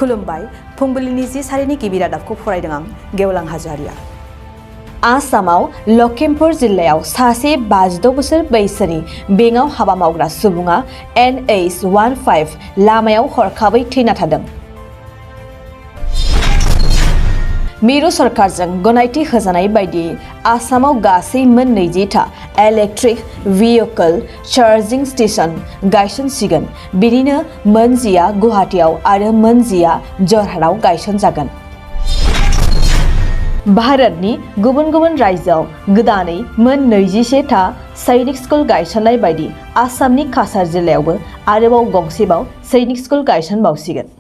खुलुमबाय फुंबिलिनि 10 सारिनि गिबि रादाबखौ फरायदों आं गेवलां हाज'वारिया। आसामाव लखिमपुर जिल्लायाव सासे 52 बोसोर बैसोनि बेंकआव हाबा मावग्रा सुबुङा NH15 लामायाव हरखाबै थैना थादों। मिरु सरकारजों गनायथि होजानाय बायदियै आसामाव गासै मोन 20 इलेक्ट्रिक भेहिकल चार्जिं स्टेशन गायसनसिगोन। बिनिनो मोन 10 गुवाहाटीआव आरो मोन 10 जरहाटआव गायसनजागोन। भारतनि गुबुन गुबुन रायजोआव गोदानै मोन 21 सैनिक स्कुल गायसननाय बायदि आसामनि काछार जिल्लायावबो आरोबाव गंसेबाव सैनिक स्कुल गायसनबावसिगोन।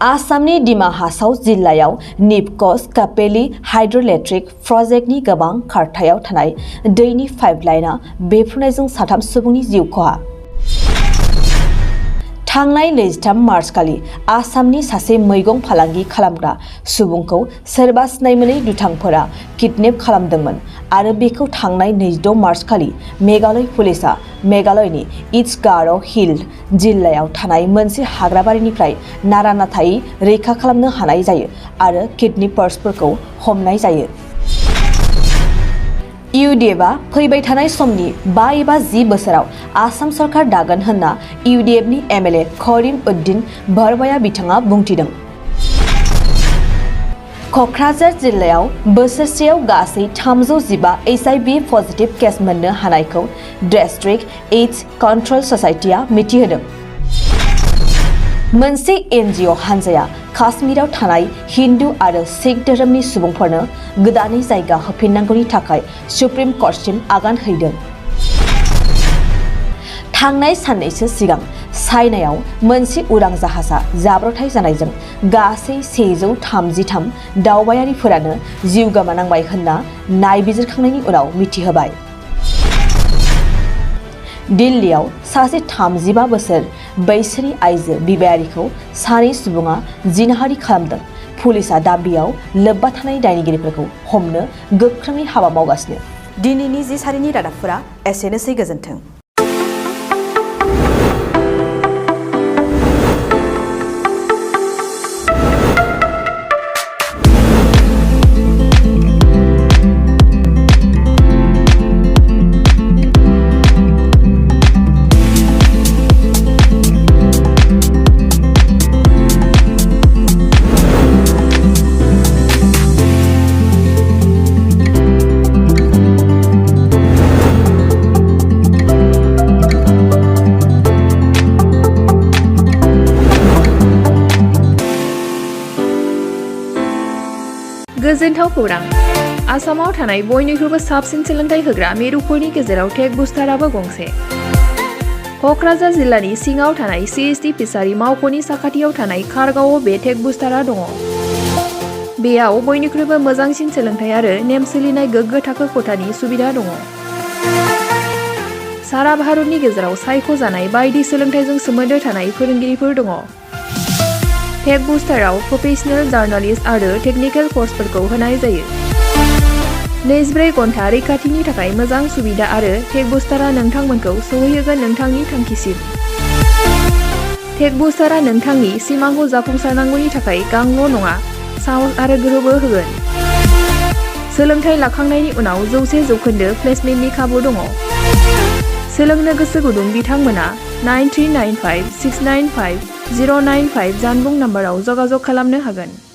आसामनि डिमा हासाव जिल्लायाव निपकस कापेलि हाइड्र'इलेक्ट्रिक प्रजेक्टनि गोबां खारथायाव थानाय दैनि पाइपलाइनआ बेफ्रुनायजों 3 सुबुंनि जिउ खहा। थांनाय 23 मार्चखालि आसामनि सासे मैगं फालांगि खालामग्रा सुबुंखौ सोरबा सिनायमोनै दुथांफोरा किडनेप खालामदोंमोन आरो बेखौ थांनाय 26 मार्चखालि मेघालय पुलिसआ मेघालयनि ईस्ट गार' हिल जिल्लायाव थानाय मोनसे हाग्राबारिनिफ्राय नारा-नाथायै रैखा खालामनो हानाय जायो आरो किडनेपार्सफोरखौ हमनाय जायो। इउडिएफआ फैबाय थानाय समनि 5 एबा 10 बोसोराव आसाम सरकार दागोन होनना इउडिएफनि MLA करिम उद्दिन बरबाया बिथाङा बुंथिदों। क'क्राझार जिल्लायाव बोसोरसेयाव गासै 315 HIV पजिटिभ केस मोननो हानायखौ डिस्ट्रिक्ट एड्स कन्ट्रल ससाइटिआ मिथिहोदों। मोनसे NGO हानजाया काश्मीराव थानाय हिन्दु आरो सिख धोरोमनि सुबुंफोरनो गोदानै जायगा होफिननांगौनि थाखाय सुप्रिम कर्टसिम आगान हैदों। थांनाय साननैसो सिगां चाइनायाव मोनसे उरां जाहाजा जाब्रबथाय जानायजों गासै 133 दावबायारिफोरानो जिउ गोमानांबाय होनना नायबिजिरखांनायनि उनाव मिथिहोबाय। दिल्लीयाव सासे 35 बोसोर बैसोनि आइजो बिबायारिखौ सानै सुबुङा जिनाहारि खालामदों। पुलिसआ दा बेयाव लोब्बा थानाय दायनिगिरिफोरखौ हमनो गोख्रोङै हाबा मावगासिनो। दिनैनि 10 सारिनि रादाबफोरा एसेनोसै, गोजोन्थों। गोजोनथाव खौरां! आसामाव थानाय बयनिख्रुइबो साबसिन सोलोंथाइ होग्रा मिरुफोरनि गेजेराव टेक बुस्टाराबो गंसे। क'क्राझार जिल्लानि सिङाव थानाय CST फिसारि मावख'नि साखाथियाव थानाय खारगावआव बे टेक बुस्टारा दङ। बेयाव बयनिख्रुइबो मोजांसिन सोलोंथाइ आरो नेम सोलिनाय गोग्गो थाखो खथानि सुबिदा दङ। सारा भारतनि गेजेराव सायख'जानाय बायदि सोलोंथाइजों सोमोन्दो थानाय फोरोंगिरिफोर दङ। टेक बुस्टाराव प्रफेशनेल, जार्नालिस्ट आरो टेकनिकेल कर्सफोरखौ होनाय जायो। 24 घन्टा रैखाथिनि थाखाय मोजां सुबिदा आरो टेक बुस्टारा नोंथांमोनखौ सौहैहोगोन नोंथांनि थांखिसिम। टेक बुस्टारा नोंथांनि सिमांखौ जाफुंसारनांगौनि थाखाय गांल' नङा, साहस आरो गोहोबो होगोन। सोलोंथाइ लाखांनायनि उनाव 100% प्लेसमेन्टनि खाबु दङ। सोलोंनो गोसो गुदुं बिथांमोना 9395 695 095 जानबुं नम्बराव जगाजग खालामनो हागोन।